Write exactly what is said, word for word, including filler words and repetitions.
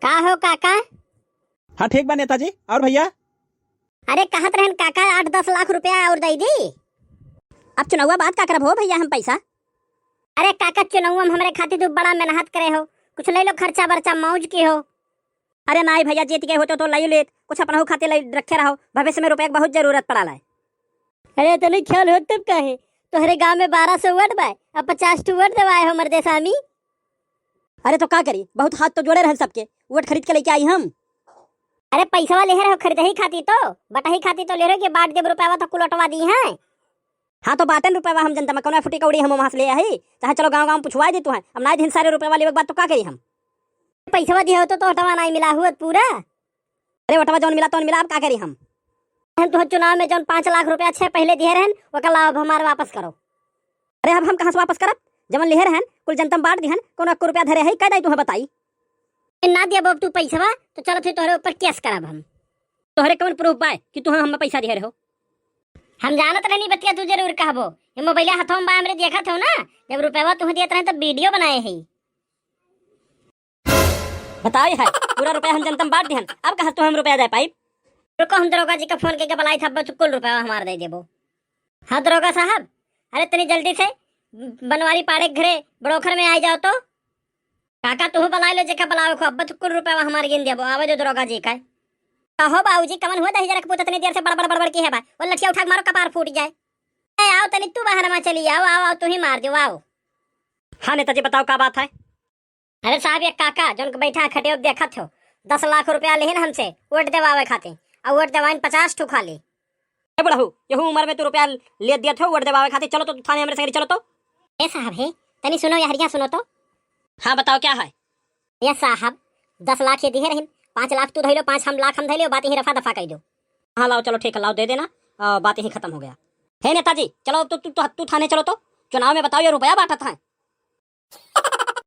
का हो काका? हाँ, ठीक बा नेताजी। और भैया? अरे, कहत रहन काका, आठ दस लाख रुपया और दइ दी। अब चुनौवा बाद का करब हो भैया हम पैसा? अरे काका, चुनौवा में हमरे खातिर तू बड़ा मेहनत करे हो, कुछ लइ लो, खर्चा बर्चा मौज की हो। अरे नाहीं भैया, जीत गए होते तो लइ लेत, कुछ अपनहू खातिर लइ रखे रहो, भविष्य में रुपया के बहुत जरूरत पड़ाला है। अरे, इतने ख्याल हो तब काहे? तोहरे गाँव में बारह सौ वोट बा, अब पचास ठो वोट देवाए हो मर्दे सामी। अरे तो का करी, बहुत हाथ तो जोड़े रहन सबके, वोट खरीद के लेके आई हम। अरे, पैसवा लेहे रहो खरीदही खाती तो, बटही खाती तो लेहे रहो कि बाँट देब रुपयावा तो कुल अटवा दिहैं। हाँ तो बाँटेन रुपयावा हम जनता में, कौनो फुटी कौड़ी हम वहाँ से ले आई, चाहे चलो गाँव गाँव पुछवाए दी तुहैं। अब नाहीं दिन सारे रुपयावा लेवे के बाद तो का करी हम? पैसवा दिहे होतो तो अटवा नाहीं मिला हुआ पूरा। अरे वोटवा जौन मिला तौन मिला, अब का करी हम? हम तुहैं चुनाव में जौन पाँच लाख रुपया छे पहिले दिहे रहन, ओका लाओ अब हमार वापस करो। अरे अब हम कहाँ से वापस करब? जवन लिहे रहन, कुल जनता में बाँट दिहन, कौन अक्को रुपया धरे है, कह दाई तुहैं बताई। ना देबो अब तू पैसवा, तो चलो फिर तोहरे ऊपर केस करब हम। तोहरे कौन proof बा कि तुहैं हमें पैसा दिहे रहो? हम जानत रहनी बतिया तू जरूर कहबो। ये मोबाइल हाथों में बा हमरे, देखत हो ना, जब रुपयावा तुहैं देत रहन तब वीडियो बनाए है। बताओ है, पूरा रुपया हम जनता में बाँट दिहन, अब कहाँ से तुहैं हम रुपया दे पाइब? रुको, हम दरोगा जी का फोन करके बुलाई था, अब तो कुल रुपया हमार दे देबो। हाँ दरोगा साहब, अरे तनी जल्दी से बनवारी पाड़े के घरे बड़ोखर में आ जाओ तो। काका तुहू बुलाए लो, जेका बुलावे को, अब तो कुल रुपया हमार गिन देबो। आवे जो दरोगा जी का। कहो बाबूजी, कमन हुआ दही जरा के पूत, इतनी देर से बड़बड़ बड़बड़ की है बा, वो लठिया उठा के मारो, कपार फूट जाए। ए, आओ तनी तू बाहर में चली आओ, आओ, आओ, तू ही मार दो, आओ। हाँ नेताजी, बताओ का बात है? अरे साहब, ये काका जौन के बैठा है खटिया देखत हो, दस लाख रुपया लेहिन हमसे वोट देवावे खातिर, और वोट देवाइन पचास ठो खाली। ए बुढ़ऊ, यहू उम्र में तू रुपया ले दियत हो वोट देवावे खातिर, चलो तो थाने हमरे संगे चलो तो। ए साहब हे, तनी सुनो, यहरिया सुनो तो। हाँ बताओ क्या है? ये साहब, दस लाख ये दिहे रहिन, पाँच लाख तू धइलो, पाँच हम लाख हम धइलो, बात यही रफा दफा कइ दो। हाँ लाओ, चलो ठीक है, लाओ दे देना, आ, बात यही खत्म हो गया। हे नेताजी, चलो अब तो तू, तू, तू थाने चलो तो, चुनाव में बताओ ये रुपया बाँटत है।